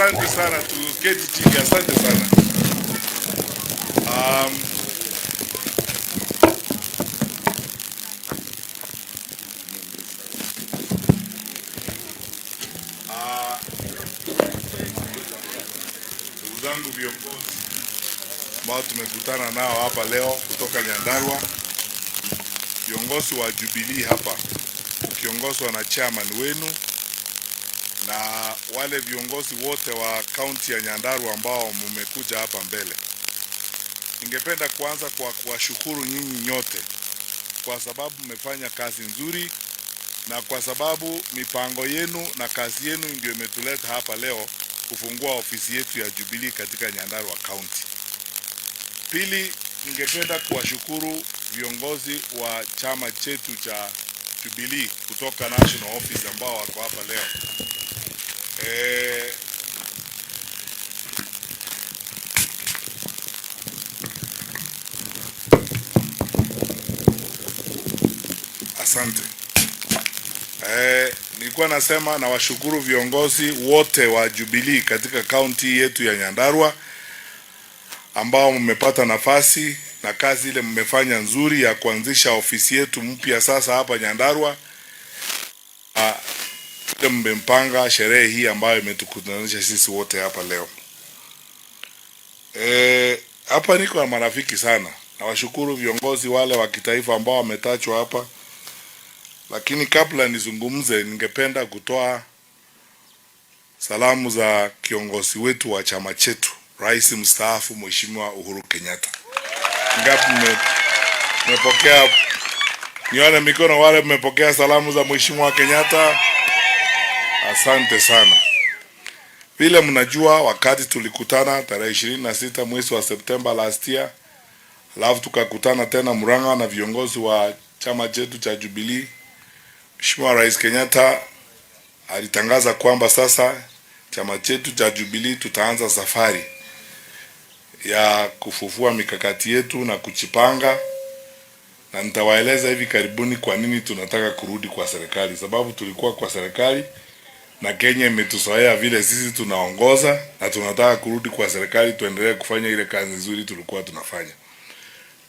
Asante sana, tuketi chini. Asante sana. Ndugu zangu viongozi ambao tumekutana nao hapa leo kutoka Nyandarua, viongozi wa Jubilee hapa ukiongozwa na chairman wenu na wale viongozi wote wa kaunti ya Nyandarua ambao mmekuja hapa mbele, ningependa kuanza kwa kuwashukuru nyinyi nyote kwa sababu mmefanya kazi nzuri na kwa sababu mipango yenu na kazi yenu ndio imetuleta hapa leo kufungua ofisi yetu ya Jubilee katika Nyandarua County. Pili, ningependa kuwashukuru viongozi wa chama chetu cha Jubilee kutoka National Office ambao wako hapa leo. Asante. Nilikuwa nasema nawashukuru viongozi wote wa Jubilee katika kaunti yetu ya Nyandarua ambao mmepata nafasi na kazi ile mmefanya nzuri ya kuanzisha ofisi yetu mpya sasa hapa Nyandarua. Mmempanga sherehe hii ambayo imetukutanisha sisi wote hapa leo. Hapa niko na marafiki sana. Nawashukuru viongozi wale wa kitaifa ambao wametajwa hapa. Lakini kabla nizungumze, ningependa kutoa salamu za kiongozi wetu wa chama chetu, Rais mstaafu Mheshimiwa Uhuru Kenyatta. Ngapi mmepokea? Nione mikono wale mmepokea salamu za Mheshimiwa Kenyatta. Asante sana. Vile mnajua, wakati tulikutana tarehe 26 mwezi wa Septemba last year, alafu tukakutana tena Murang'a na viongozi wa chama chetu cha Jubilee, Mheshimiwa Rais Kenyatta alitangaza kwamba sasa chama chetu cha Jubilee tutaanza safari ya kufufua mikakati yetu na kujipanga, na nitawaeleza hivi karibuni kwa nini tunataka kurudi kwa serikali, sababu tulikuwa kwa serikali na Kenya imetuzoea vile sisi tunaongoza, na tunataka kurudi kwa serikali tuendelee kufanya ile kazi nzuri tulikuwa tunafanya.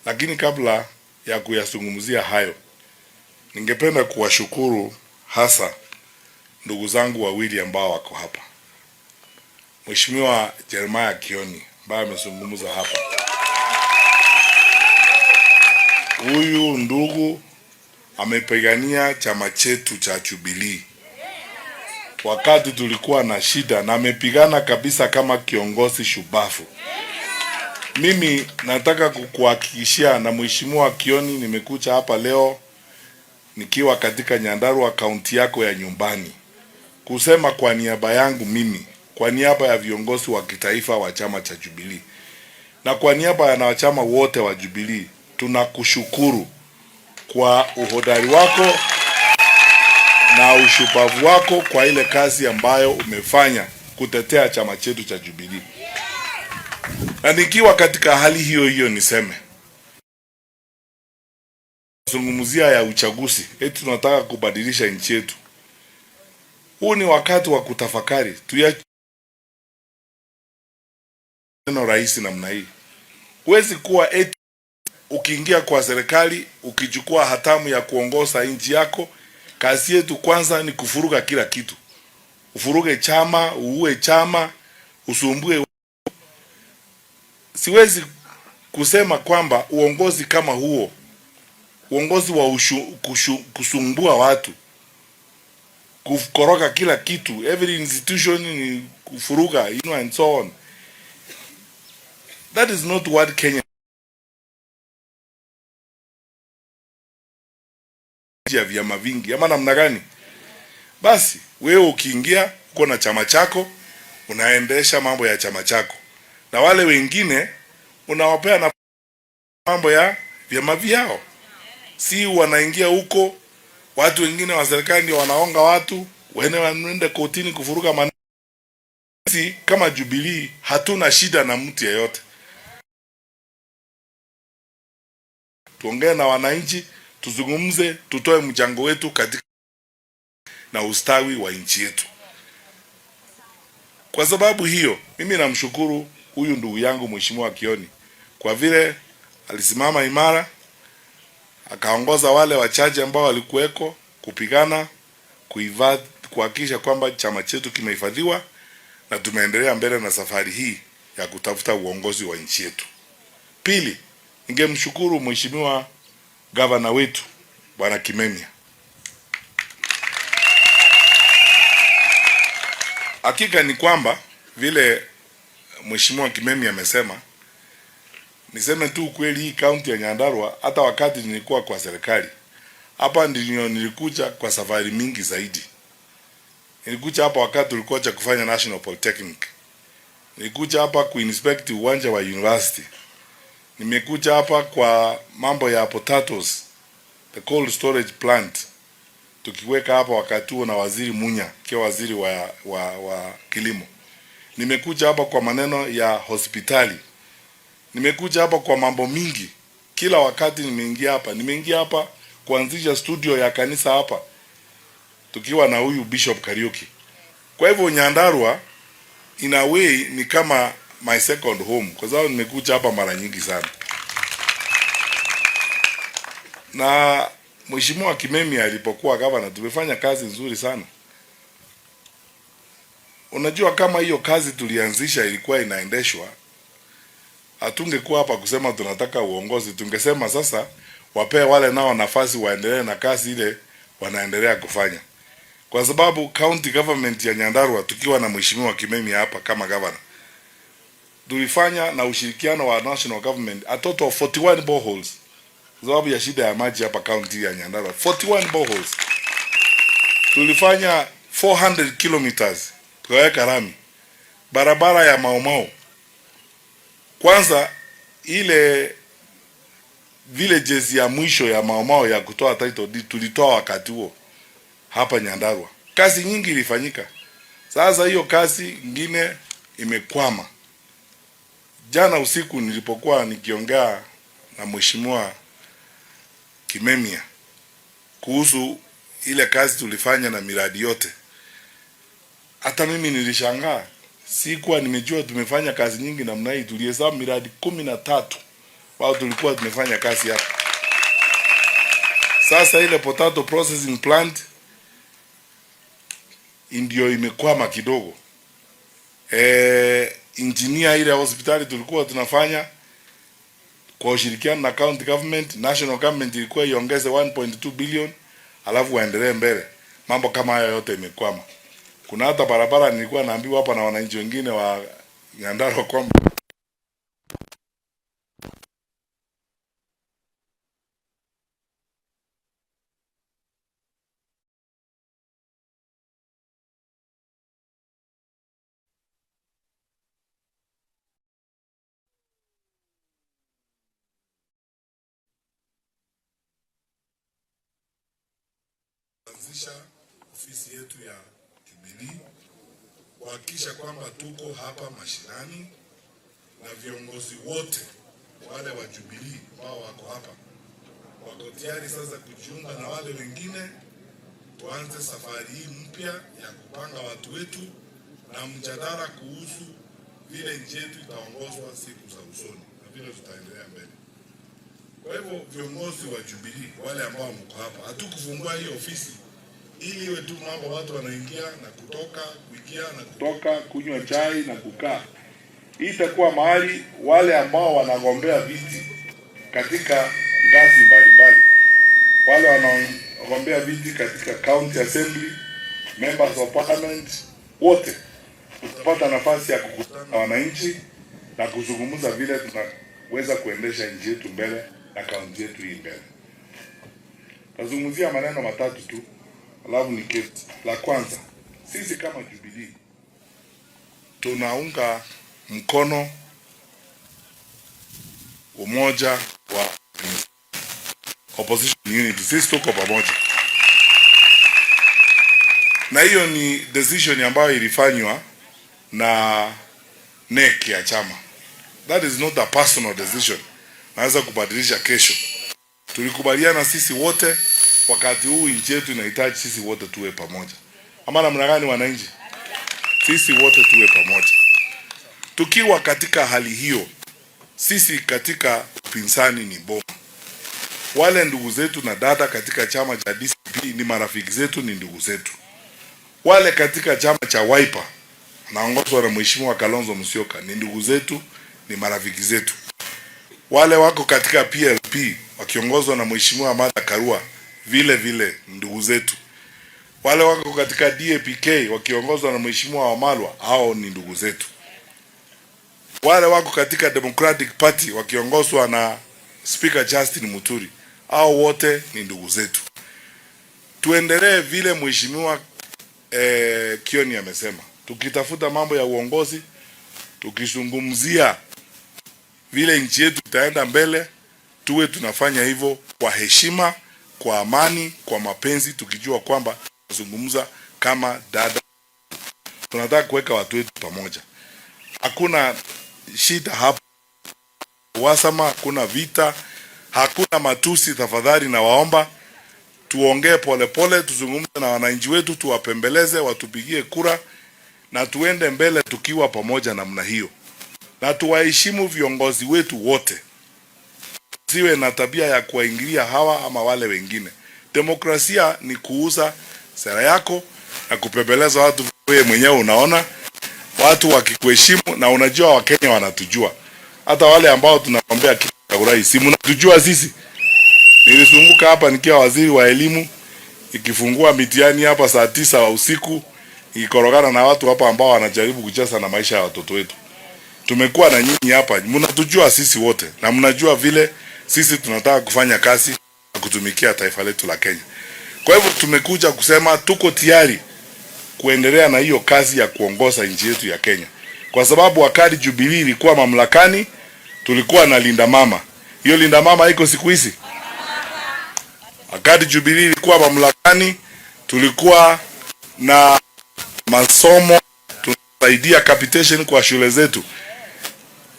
Lakini kabla ya kuyazungumzia hayo, ningependa kuwashukuru hasa ndugu zangu wawili ambao wako hapa. Mheshimiwa Jeremiah Kioni ambaye amezungumza hapa. Huyu ndugu amepigania chama chetu cha Jubilee wakati tulikuwa na shida, na amepigana kabisa kama kiongozi shubafu. Mimi nataka kukuhakikishia na Mheshimiwa Kioni, nimekuja hapa leo nikiwa katika Nyandarua kaunti yako ya nyumbani kusema kwa niaba yangu mimi, kwa niaba ya viongozi wa kitaifa wa chama cha Jubilee na kwa niaba ya wanachama wote wa Jubilee, tunakushukuru kwa uhodari wako na ushupavu wako kwa ile kazi ambayo umefanya kutetea chama chetu cha Jubilee. Na nikiwa katika hali hiyo hiyo niseme, zungumzia ya uchaguzi, eti tunataka kubadilisha nchi yetu. Huu ni wakati wa kutafakari. Tuya neno rahisi namna hii. Huwezi kuwa eti ukiingia kwa serikali ukichukua hatamu ya kuongoza nchi yako, kazi yetu kwanza ni kufuruga kila kitu. Ufuruge chama, uue chama, usumbue. Siwezi kusema kwamba uongozi kama huo, uongozi wa kusumbua watu, kukoroga kila kitu, every institution ni kufuruga, and so on. That is not what Kenya ya vyama vingi ama namna gani? Basi wewe ukiingia uko na chama chako, unaendesha mambo ya chama chako, na wale wengine unawapea na mambo ya vyama vyao. Si wanaingia huko, watu wengine wa serikali ndio wanaonga watu, wene wanaenda kotini kufuruga maneno. Sisi kama Jubilee hatuna shida na mtu yeyote. Tuongee na wananchi, tuzungumze, tutoe mchango wetu katika na ustawi wa nchi yetu. Kwa Kwa sababu hiyo, mimi namshukuru huyu ndugu yangu Mheshimiwa Kioni kwa vile alisimama imara, akaongoza wale wachache ambao walikuweko kupigana kuhakikisha kwamba chama chetu kimehifadhiwa na tumeendelea mbele na safari hii ya kutafuta uongozi wa nchi yetu. Pili, ningemshukuru Mheshimiwa gavana wetu Bwana Kimemia. Hakika ni kwamba vile Mheshimiwa Kimemia amesema, niseme tu ukweli, hii kaunti ya Nyandarua hata wakati nilikuwa kwa serikali hapa ndio nilikuja kwa safari mingi zaidi. Nilikuja hapa wakati tulikuwa cha kufanya National Polytechnic. Nilikuja hapa kuinspect uwanja wa university. Nimekuja hapa kwa mambo ya potatoes, the cold storage plant, tukiweka hapa wakati huo na Waziri Munya kiwa waziri wa kilimo. Nimekuja hapa kwa maneno ya hospitali. Nimekuja hapa kwa mambo mingi. Kila wakati nimeingia hapa, nimeingia hapa kuanzisha studio ya kanisa hapa tukiwa na huyu Bishop Kariuki. Kwa hivyo Nyandarua in a way ni kama my second home, kwa sababu nimekuja hapa mara nyingi sana. Na Mheshimiwa Kimemia alipokuwa gavana tumefanya kazi nzuri sana. Unajua, kama hiyo kazi tulianzisha ilikuwa inaendeshwa, hatungekuwa hapa kusema tunataka uongozi. Tungesema sasa wapee wale nao nafasi waendelee na kazi ile wanaendelea kufanya, kwa sababu county government ya Nyandarua tukiwa na Mheshimiwa Kimemia hapa kama governor, tulifanya na ushirikiano wa national government a total of 41 boreholes, kwa sababu ya shida ya maji hapa county ya Nyandarua. 41 boreholes tulifanya 400 kilometers, tukaweka rami barabara ya Mau Mau. Kwanza ile villages ya mwisho ya Mau Mau ya kutoa title deed tulitoa wakati huo hapa Nyandarua. Kazi nyingi ilifanyika. Sasa hiyo kazi ingine imekwama. Jana usiku nilipokuwa nikiongea na Mheshimiwa Kimemia kuhusu ile kazi tulifanya na miradi yote, hata mimi nilishangaa. Sikuwa nimejua tumefanya kazi nyingi namna hii. Tulihesabu miradi 13 wao tulikuwa tumefanya kazi hapa. Sasa ile potato processing plant ndio imekwama kidogo. Engineer ile hospitali tulikuwa tunafanya kwa ushirikiano na county government, national government ilikuwa iongeze 1.2 billion alafu waendelee mbele. Mambo kama hayo yote imekwama. Kuna hata barabara nilikuwa naambiwa hapa na wananchi wengine wa Nyandarua kwamba kuanzisha ofisi yetu ya Jubilee kuhakikisha kwamba tuko hapa mashinani na viongozi wote wale wa Jubilee ambao wako hapa wako tayari sasa kujiunga na wale wengine, tuanze safari hii mpya ya kupanga watu wetu na mjadala kuhusu vile nchi yetu itaongozwa siku za usoni na vile tutaendelea mbele. Kwa hivyo viongozi wa Jubilee wale ambao mko hapa, hatukufungua hii ofisi ili iwe tu mambo watu wanaingia na kutoka, kuingia na kutoka, kunywa chai na kukaa. Hii itakuwa mahali wale ambao wanagombea viti katika ngazi mbalimbali, wale wanaogombea viti katika county assembly, members of parliament, wote tutapata nafasi ya kukutana na wananchi na kuzungumza vile tunaweza kuendesha nchi yetu mbele na kaunti yetu hii mbele. Tazungumzia maneno matatu tu, alafu ni kesi. La kwanza, sisi kama Jubilee tunaunga mkono umoja wa opposition unity. Sisi tuko pamoja, na hiyo ni decision ambayo ilifanywa na NEC ya chama. That is not a personal decision. Naweza kubadilisha kesho. Tulikubaliana sisi wote, wakati huu nchi yetu inahitaji sisi wote tuwe pamoja. Ama namna gani, wananchi? Sisi wote tuwe pamoja. Tukiwa katika hali hiyo, sisi katika upinzani ni boma. Wale ndugu zetu na dada katika chama cha DCP ni marafiki zetu, ni ndugu zetu. Wale katika chama cha Wiper naongozwa na Mheshimiwa Kalonzo Musyoka ni ndugu zetu, ni marafiki zetu. Wale wako katika PLP wakiongozwa na Mheshimiwa Martha Karua vile vile ndugu zetu. Wale wako katika DAPK wakiongozwa na Mheshimiwa Wamalwa, hao ni ndugu zetu. Wale wako katika Democratic Party wakiongozwa na Speaker Justin Muturi, hao wote ni ndugu zetu. Tuendelee vile Mheshimiwa Kioni amesema, tukitafuta mambo ya uongozi, tukizungumzia vile nchi yetu itaenda mbele, tuwe tunafanya hivyo kwa heshima, kwa amani, kwa mapenzi, tukijua kwamba tunazungumza kama dada. Tunataka kuweka watu wetu pamoja. Hakuna shida hapo, wasama, hakuna vita, hakuna matusi. Tafadhali nawaomba tuongee polepole, tuzungumze na wananchi wetu, tuwapembeleze, watupigie kura na tuende mbele tukiwa pamoja namna hiyo, na tuwaheshimu viongozi wetu wote, siwe na tabia ya kuwaingilia hawa ama wale wengine. Demokrasia ni kuuza sera yako na kupembeleza watu, wewe mwenyewe unaona watu wakikuheshimu, na unajua Wakenya wanatujua, hata wale ambao tunaombea kiti cha urais, si mnatujua sisi. Nilizunguka hapa nikiwa waziri wa elimu, ikifungua mitihani hapa saa 9 wa usiku, ikikorogana na watu hapa ambao wanajaribu kucheza na maisha ya watoto wetu. Tumekuwa na nyinyi hapa, mnatujua sisi wote na mnajua vile sisi tunataka kufanya kazi na kutumikia taifa letu la Kenya. Kwa hivyo tumekuja kusema tuko tayari kuendelea na hiyo kazi ya kuongoza nchi yetu ya Kenya, kwa sababu wakati Jubilee ilikuwa mamlakani tulikuwa na Linda Mama. Hiyo Linda Mama iko siku hizi? Wakati Jubilee ilikuwa mamlakani tulikuwa na masomo, tunasaidia capitation kwa shule zetu.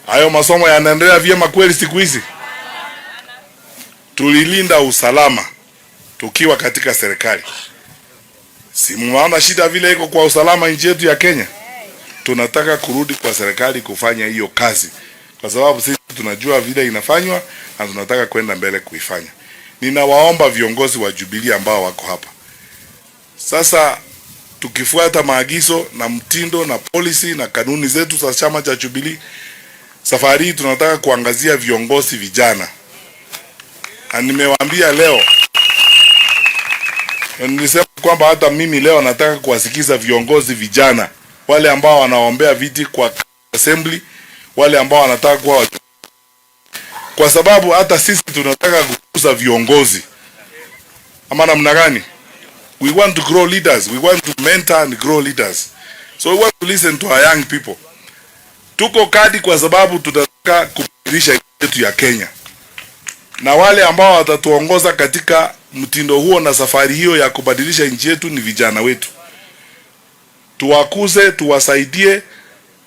Hayo masomo yanaendelea vyema kweli siku hizi? Tulilinda usalama tukiwa katika serikali. Si mnaona shida vile iko kwa usalama nchi yetu ya Kenya? Tunataka kurudi kwa serikali kufanya hiyo kazi, kwa sababu sisi tunajua vile inafanywa na tunataka kwenda mbele kuifanya. Ninawaomba viongozi wa Jubilee ambao wako hapa sasa, tukifuata maagizo na mtindo na policy na kanuni zetu za chama cha Jubilee, safari hii tunataka kuangazia viongozi vijana, na nimewaambia leo, nilisema kwamba hata mimi leo nataka kuwasikiza viongozi vijana, wale ambao wanaombea viti kwa assembly, wale ambao wanataka kuwa, kwa sababu hata sisi tunataka kukuza viongozi, ama namna gani? We want to grow leaders, we want to mentor and grow leaders, so we want to listen to our young people. Tuko kadi kwa sababu tunataka kubadilisha yetu ya Kenya, na wale ambao watatuongoza katika mtindo huo na safari hiyo ya kubadilisha nchi yetu ni vijana wetu. Tuwakuze, tuwasaidie,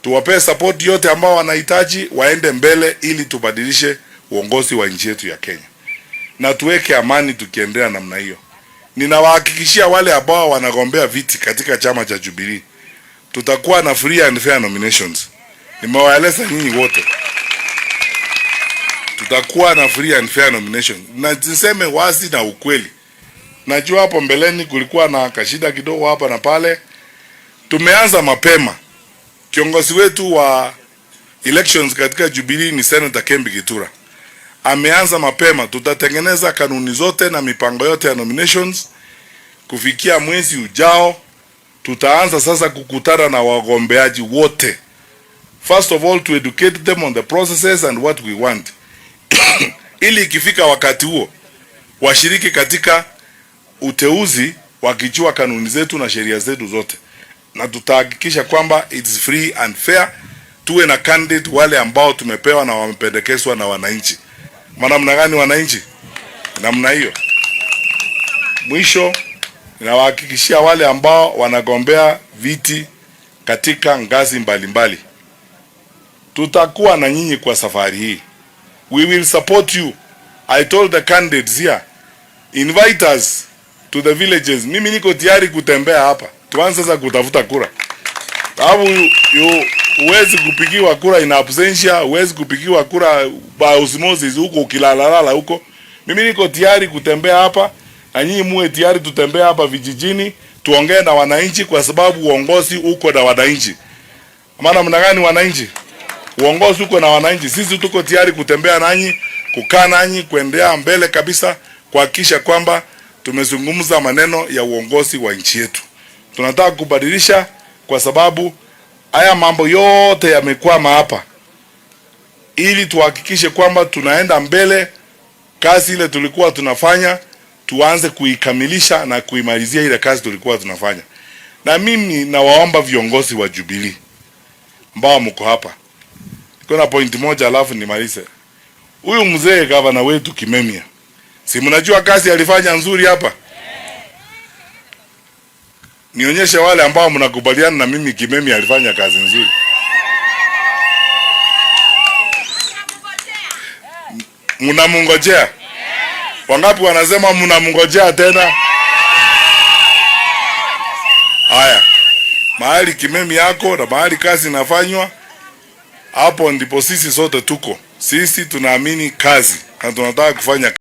tuwapee support yote ambao wanahitaji waende mbele, ili tubadilishe uongozi wa nchi yetu ya Kenya na tuweke amani. Tukiendelea namna hiyo, ninawahakikishia wale ambao wanagombea viti katika chama cha Jubilee, tutakuwa na free and fair nominations. Nimewaeleza nyinyi wote, tutakuwa na free and fair nomination, na niseme wazi na ukweli. Najua hapo mbeleni kulikuwa na kashida kidogo hapa na pale. Tumeanza mapema. Kiongozi wetu wa elections katika Jubilee ni Senator Kembi Gitura, ameanza mapema. Tutatengeneza kanuni zote na mipango yote ya nominations kufikia mwezi ujao. Tutaanza sasa kukutana na wagombeaji wote, first of all to educate them on the processes and what we want ili ikifika wakati huo washiriki katika uteuzi wakijua kanuni zetu na sheria zetu zote, na tutahakikisha kwamba it's free and fair. Tuwe na candidate wale ambao tumepewa na wamependekezwa na wananchi. Namna gani wananchi? Namna hiyo. Mwisho, ninawahakikishia wale ambao wanagombea viti katika ngazi mbalimbali, tutakuwa na nyinyi kwa safari hii. We will support you. I told the candidates here, invite us to the villages. Mimi niko tayari kutembea hapa, tuanze sasa kutafuta kura. Sababu huwezi kupigiwa kura in absentia, huwezi kupigiwa kura by osmosis huko ukilalalala huko. Mimi niko tayari kutembea hapa na nyinyi muwe tayari tutembee hapa vijijini tuongee na wananchi, kwa sababu uongozi uko na wananchi. Maana mna gani wananchi? Uongozi uko na wananchi. Sisi tuko tayari kutembea nanyi, kukaa nanyi, kuendea mbele kabisa, kuhakikisha kwamba tumezungumza maneno ya uongozi wa nchi yetu. Tunataka kubadilisha, kwa sababu haya mambo yote yamekwama hapa, ili tuhakikishe kwamba tunaenda mbele. Kazi ile tulikuwa tunafanya tuanze kuikamilisha na kuimalizia ile kazi tulikuwa tunafanya. Na mimi nawaomba viongozi wa Jubilee ambao mko hapa, niko na point moja alafu nimalize. Huyu mzee gavana wetu Kimemia, si mnajua kazi alifanya nzuri hapa? Nionyeshe wale ambao mnakubaliana na mimi Kimemia alifanya kazi nzuri. Mnamngojea? Wangapi wanasema mnamngojea tena? Haya, mahali Kimemi yako na mahali kazi inafanywa, hapo ndipo sisi sote tuko. Sisi tunaamini kazi na tunataka kufanya